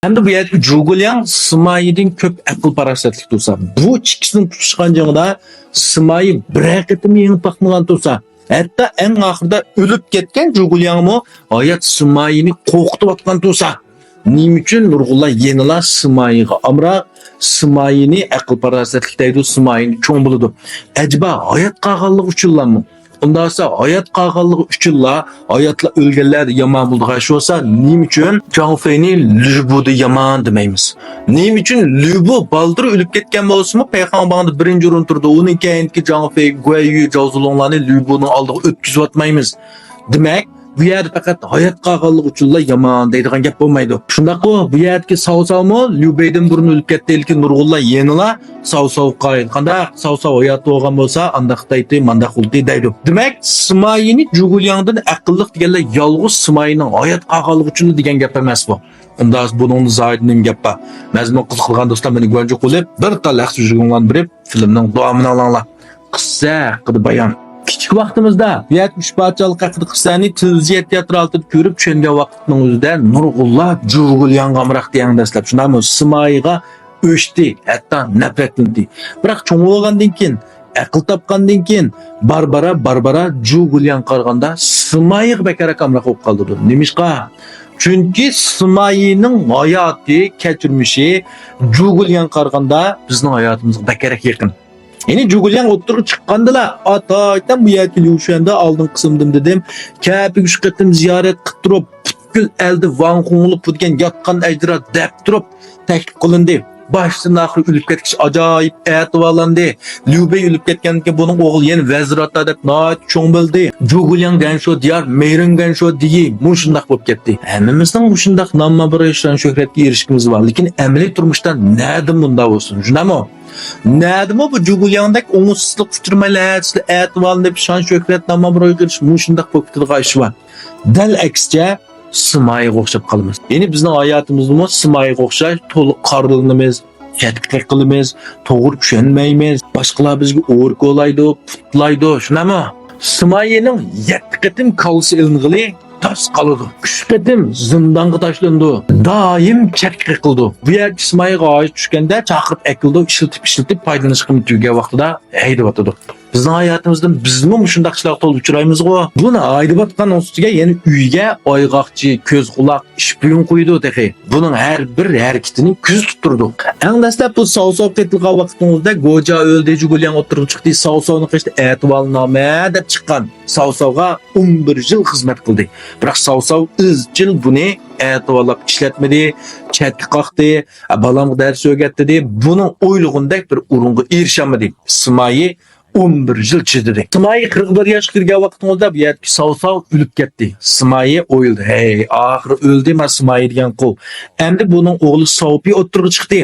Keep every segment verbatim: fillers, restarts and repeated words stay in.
ئەمدى بۇ يەردىكى جۇگۇلياڭ سىمايىدىن كۆپ ئەقىل-پاراسەتلىك تۇرسا، بۇ ئىككىسىنىڭ تۇتۇشقان جېڭىدا سىمايى بىرەر قېتىم يېڭىپ باقمىغان تۇرسا، ھەتتا ئەڭ ئاخىرىدا ئۆلۈپ كەتكەن جۇگۇلياڭمۇ ھايات سىمايىنى قورقۇتۇۋاتقان تۇرسا، نېمە ئۈچۈن نۇرغۇنلار يەنىلا سىمايىغا ئامراق، سىمايىنى ئەقىل-پاراسەتلىك دەيدۇ، سىمايىنى چوڭ بىلىدۇ. ئەجەبا ھايات قالغانلىقى ئۈچۈنلامۇ؟ ئۇنداقسا ھايات قالغانلىقى ئۈچۈنلا، ھاياتلا ئۆلگەنلەردە يامان بولىدىغان ئىش بولسا، نېمە ئۈچۈن جاڭ فېينى لۈبۇدا يامان دېمەيمىز؟ نېمە ئۈچۈن لۈبۇ بالدۇر ئۆلۈپ كەتكەن بولسىمۇ، پەيخاڭباڭدا بىرىنچى ئورۇن تۇرىدۇ، ئۇنىڭ كەينىدىكى جاڭ فېي، گۇەييۈ، جاۋزۇلۇڭلارنى لۈبۇنىڭ ئالدىغا ئۆتكۈزۈۋاتمايمىز؟ دېمەك، بۇ يەردە پەقەت ھايات قالغانلىقى ئۈچۈنلا يامان دەيدىغان گەپ بولمايدۇ. شۇنداققۇ، بۇ يەردىكى ساۋساۋمۇ ليۇ بەيدىن بۇرۇن ئۆلۈپ كەتتى، لېكىن نۇرغۇنلار يەنىلا ساۋساۋغا قايىل. قانداق ساۋساۋ ھايات بولغان بولسا، ئانداق ئىتتى، مانداق بولدى دەيدۇ. دېمەك، سىمايىنى جۇگۇلياڭدىن ئەقىللىق دېگەنلەر يالغۇز سىمايىنىڭ ھايات قالغانلىقى ئۈچۈن دېگەن گەپ ئەمەس بۇ. ئۇنداق بۇنىڭدا زايىدىن نېمە گەپ بار؟ مەزمۇن قىزىقىدىغان دوستلار، مېنى گۇەنجۇ قىلىپ، بىر تال ئەخسە يۈزۈكۈڭلارنى بېرىپ، فىلىمنىڭ داۋامىنى ئاڭلاڭلار. قىسسە ھەققىدە بايان. كىچىك ۋاقتىمىزدا بۇ يەردىكى ئۈچ پادىشاھلىق ھەققىدە قىسسەنى تېلېۋىزىيە تىياتىرى ئالدىدا كۆرۈپ چۈشەنگەن ۋاقىتنىڭ ئۆزىدە نۇرغۇنلار جۇگۇلياڭغا ئامراق دېگەن دەسلەپ. شۇنداقمۇ؟ سىمايىغا ئۆچتى، ھەتتا نەپرەتلىنىدۇ. بىراق چوڭ بولغاندىن كېيىن، ئەقىل تاپقاندىن كېيىن، بارا-بارا، بارا-بارا جۇگۇلياڭغا قارىغاندا سىمايىغا بەكرەك ئامراق بولۇپ قالىدۇ. نېمىشقا؟ چۈنكى سىمايىنىڭ ھاياتى، كەچۈرمىشى جۇگۇلياڭغا قارىغاندا بىزنىڭ ھاياتىمىزغا بەكرەك يېقىن. يەنى جۇگۇلياڭ ئوتتۇرىغا چىققاندىلا، ئاتايتەن بۇ يەردىكى ليۇشۈەندە ئالدىنقى قىسىمدىن دېدىم، كەپىگە ئۈچ قېتىم زىيارەت قىلىپ تۇرۇپ، پۈتكۈل ئەلدە ۋاڭ خۇڭلۇق بۇ دېگەن ياتقان ئەجدىرا دەپ تۇرۇپ تەكلىپ قىلىندى. باشتىن ئاخىر ئۆلۈپ كەتكەچ ئاجايىپ ئەتىۋارلاندى. ليۇ بەي ئۆلۈپ كەتكەندىن كېيىن بۇنىڭ ئوغلى يەنە ۋەزىر ئاتا دەپ ناھايىتى چوڭ بىلدى. جۇگۇلياڭ گەنشو دىيار مېيرىڭ گەنشو دىيى مۇشۇنداق بولۇپ كەتتى. ھەممىمىزنىڭ مۇشۇنداق نام-ئابرۇي، شان-شۆھرەتكە ئېرىشكىنىمىز بار. لېكىن ئەمەلىي تۇرمۇشتا نەدىمۇ مۇنداق بولسۇن، شۇنداقمۇ؟ نەدىمۇ بۇ جۇگۇلياڭدەك ئوڭۇشسىزلىققا ئۇچرىمايلا، ھەدىسىدە ئەتىۋارلىنىپ، شان-شۆھرەت، نام-ئابرۇيغا ئېرىشىپ، مۇشۇنداق بولۇپ كېتىدىغان ئىش بار. دەل ئەكسىچە، سىمايىغا ئوخشاپ قالىمىز. يەنى بىزنىڭ ھاياتىمىزدىمۇ سىمايىغا ئوخشاش تولا قارىلىنىمىز، چەتكە قېقىلىمىز، توغرا چۈشەنمەيمىز، باشقىلار بىزگە ئورا كولايدۇ، پۇتلايدۇ، شۇنداقمۇ؟ سىمايىنىڭ يەتتە قېتىم كاللىسى ئېلىنغىلى تاس قالىدۇ. ئۈچ قېتىم زىندانغا تاشلىنىدۇ. دائىم چەتكە قېقىلىدۇ. بۇ يەردىكى سىمايىغا ھاجەت چۈشكەندە چاقىرىپ ئەكېلىدۇ، ئىشلىتىپ، ئىشلىتىپ پايدىلىنىش قىممىتى تۈگىگەن ۋاقتىدا ھەيدىۋاتىدۇ. بىزنىڭ ھاياتىمىزدا بىزمۇ مۇشۇنداق ئىشلارغا تولا ئۇچرايمىزغۇ؟ بۇنى ھايدىۋاتقان ئۈستىگە يەنە ئۆيگە ئايغاقچى، كۆز قۇلاق، ئىش بۇيۇم قويىدۇ تېخى. بۇنىڭ ھەر بىر ھەرىكىتىنى كۆزىتىپ تۇرىدۇ. ئەڭ دەسلەپ بۇ ساۋساۋ قېتىلغان ۋاقتىڭىزدا گوجا ئۆلدى، جۇگۇلياڭ ئوتتۇرىغا چىقتى، ساۋساۋنىڭ قېشىدا ئەتىۋارلىنامەن دەپ چىققان. ساۋساۋغا ئون بىر يىل خىزمەت قىلدى. بىراق ساۋساۋ ئىزچىل بۇنى ئەتىۋارلاپ ئىشلەتمىدى، چەتكە قاقتى، بالامغا دەرس ئۆگەت دېدى. بۇنىڭ ئويلىغىنىدەك بىر ئورۇنغا ئېرىشەلمىدى. سىمايى ئون بىر يىل چىدىدى. سىمايى قىرىق بىر ياشقا كىرگەن ۋاقتىڭىزدا بۇ يەردىكى ساۋساۋ ئۆلۈپ كەتتى. سىمايى ئويلىدى، ھەي، ئاخىرى ئۆلدى ما سىمايى دېگەن قۇل. ئەمدى بۇنىڭ ئوغلى ساۋپى ئوتتۇرىغا چىقتى.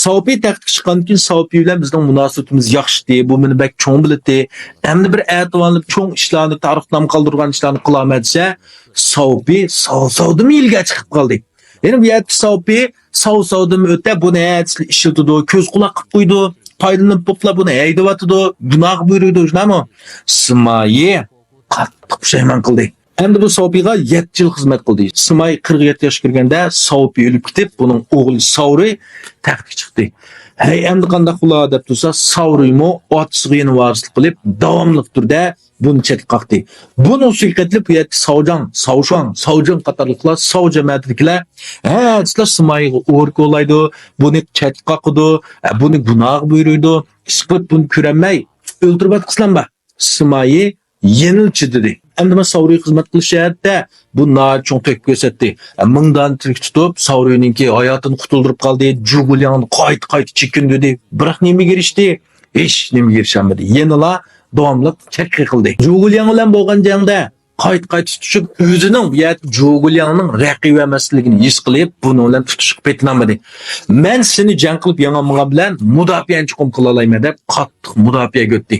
ساۋپى تەختكە چىققاندىن كېيىن ساۋپى بىلەن بىزنىڭ مۇناسىۋىتىمىز ياخشى ئىدى. بۇ مېنى بەك چوڭ بىلەتتى. ئەمدى بىر ئەتىۋارلىنىپ چوڭ ئىشلارنى، تارىخنامە قالدۇرغان ئىشلارنى قىلالماي دېسە، ساۋپى ساۋساۋدىنمۇ يىلگە چىقىپ قالدى. يەنە بۇ يەردىكى ساۋپى ساۋساۋدىن ئۆتە بۇنى ھەدىسىدە ئىشلىتىدۇ، كۆز قۇلاق قىلىپ قويىدۇ، پايدىلىنىپ بوپلا بۇنى ھەيدىۋاتىدۇ، گۇناھقا بۇيرۇيدۇ، شۇنداقمۇ؟ سىمايى قاتتىق پۇشايمان قىلدى. ئەمدى بۇ ساۋپىغا يەتتە يىل خىزمەت قىلدى. سىمايى قىرىق يەتتە ياشقا كىرگەندە ساۋپى ئۆلۈپ كېتىپ، بۇنىڭ ئوغلى ساۋرى تەختكە چىقتى. ھەي، ئەمدى قانداق بولا دەپ تۇرسا، ساۋرىمۇ ئاتىسىغا يەنە ۋارىسلىق قىلىپ، داۋاملىق تۈردە بۇنى چەتكە قاقتى. بۇنىڭ ئۈستىگە قېتىلىپ، بۇ يەردىكى ساۋجاڭ، ساۋشۇاڭ، ساۋجىڭ قاتارلىقلار، ساۋ جەمەتىدىكىلەر ھەدىسىلەر سىمايىغا ئورا كولايدۇ، بۇنى چەتكە قاقىدۇ، بۇنى گۇناھقا بۇيرۇيدۇ. ئىسپات بۇنى كۆرەلمەي ئۆلتۈرۈۋاتقۇسىلەر بار. سىمايى يەنىلا چىدىدى. ئەمدى مانا ساۋرى خىزمەت قىلىش جەھەتتە بۇ ناھايىتى چوڭ تۆھپە كۆرسەتتى. مىڭ دانە تىرىك تۇتۇپ، ساۋرىنىڭكى ھاياتىنى قۇتۇلدۇرۇپ قالدى. جۇگۇلياڭنى قايتا-قايتا چېكىندۈردى. بىراق نېمىگە ئېرىشتى؟ ھېچ نېمىگە ئېرىشەلمىدى. يەنىلا داۋاملىق چەتكە قېقىلدى. جۇگۇلياڭ بىلەن بولغان جەڭدە قايتا-قايتا تۇتۇشۇپ، ئۆزىنىڭ بۇ يەردە جۇگۇلياڭنىڭ رەقىبى ئەمەسلىكىنى ھېس قىلىپ، بۇنىڭ بىلەن تۇتۇشۇشقا پېتىنالمىدى. مەن سېنى جەڭ قىلىپ يېڭەلمىغان بىلەن مۇداپىئەنى چوقۇم قىلالايمەن دەپ قاتتىق مۇداپىئەگە ئۆتتى.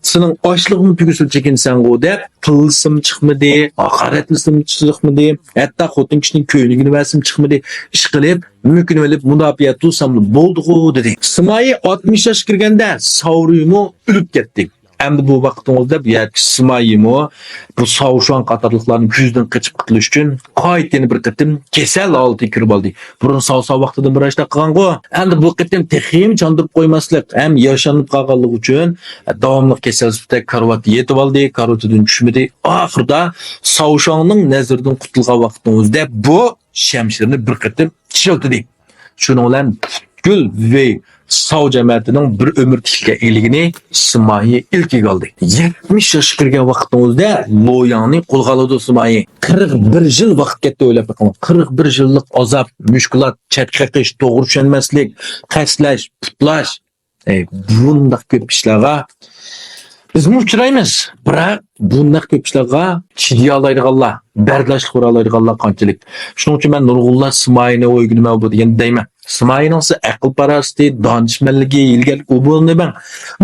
سېنىڭ ئاچلىقىڭ تۈگىسىلا چېكىنسەڭغۇ دەپ، تىللىسىمۇ چىقمىدى، ھاقارەتلىسىمۇ چىقمىدى، ھەتتا خوتۇن كىشىنىڭ كۆينىكىنى بەرسىمۇ چىقمىدى. ئىشقىلىپ، مۆكۈنۈۋېلىپ مۇداپىئە تۇرساملا بولدىغۇ دېدى. سىمايى ئاتمىش ياشقا كىرگەندە ساۋرىمۇ ئۆلۈپ كەتتى. ئەمدى بۇ ۋاقتىڭىزدا بۇ يەردىكى سىمايىمۇ بۇ ساۋشۇاڭ قاتارلىقلارنىڭ كۆزىدىن قېچىپ قۇتۇلۇش ئۈچۈن قايتا يەنە بىر قېتىم كېسەل ھالىتىگە كىرىپ ئالدى. بۇرۇن ساۋ ساۋ ۋاقتىدا بىر ئىش قىلغانغۇ. ئەمدى بۇ قېتىم تېخىمۇ چاندۇرۇپ قويماسلىق ھەم ياشانىپ قالغانلىقى ئۈچۈن داۋاملىق كېسەل سۈپىتىدە كارىۋاتتا يېتىۋالدى، كارىۋىتىدىن چۈشمىدى. ئاخىرىدا ساۋشۇاڭنىڭ نەزىرىدىن قۇتۇلغان ۋاقتىنىڭ ئۆزىدە بۇ شەمشىرنى بىر قېتىم چىشلىتىدى. شۇنىڭ بىلەن پۈتكۈل ۋېي ساۋ جەمەتىنىڭ بىر ئۆمۈر تىكلىگەن ئىگىلىكىنى سىمايى ئىلكىگە ئالدى. يەتمىش ياشقا كىرگەن ۋاقتىنىڭ ئۆزىدە لوياڭنى قولغا ئالىدۇ سىمايى. قىرىق بىر يىل ۋاقىت كەتتى، ئويلاپ بېقىڭ. قىرىق بىر يىللىق ئازاب، مۈشكۈلات، چەتكە قېقىش، توغرا چۈشەنمەسلىك، قەستلەش، پۇتلاش. ئەي، بۇنداق كۆپ ئىشلارغا بىزمۇ ئۇچرايمىز. بىراق بۇنداق كۆپ ئىشلارغا چىدىيالايدىغانلار، بەرداشلىق بېرەلايدىغانلار قانچىلىك. شۇنىڭ ئۈچۈن مەن نۇرغۇنلار سىمايىنى ئۆگىنىمەن بۇ دېگەن دەيمەن. سىمايىنىڭ سىز ئەقىل-پاراسىتى، دانىشمەنلىكى، ھىيلىگەرلىك ئۇ بۇ دېمەڭ.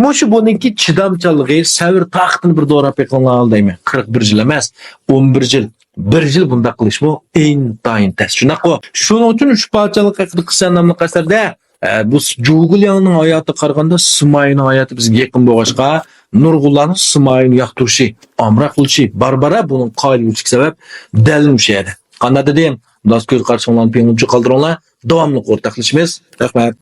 مۇشۇ بۇنىڭكى چىدامچانلىقى، سەۋر-تاقىتىنى بىر دوراپ بېقىڭلار دەيمەن. قىرىق بىر يىل ئەمەس، ئون بىر يىل، بىر يىل بۇنداق قىلىشمۇ ئىنتايىن تەس. شۇنداققۇ؟ شۇنىڭ ئۈچۈن شۇپاچانلىق ھەققىدە قىسسە ناملىق ئەسەردە ئە، بۇ جۇگۇلياڭنىڭ ھاياتىغا قارىغاندا سىمايىنىڭ ھاياتى بىزگە يېقىن بولغاچقا، نۇرغۇنلارنىڭ سىمايىنى ياقتۇرۇشى، ئامراق بولۇشى، بارا-بارا بۇنىڭ قايىل بولۇشىدىكى سەۋەب دەل مۇشۇ يەردە. قانداق دېدىم؟ مۇنداق كۆز قارىشىڭلارنى پىڭلىنچۇ قالدۇرۇڭلار. داۋاملىق ئورتاقلىشىمىز. رەھمەت.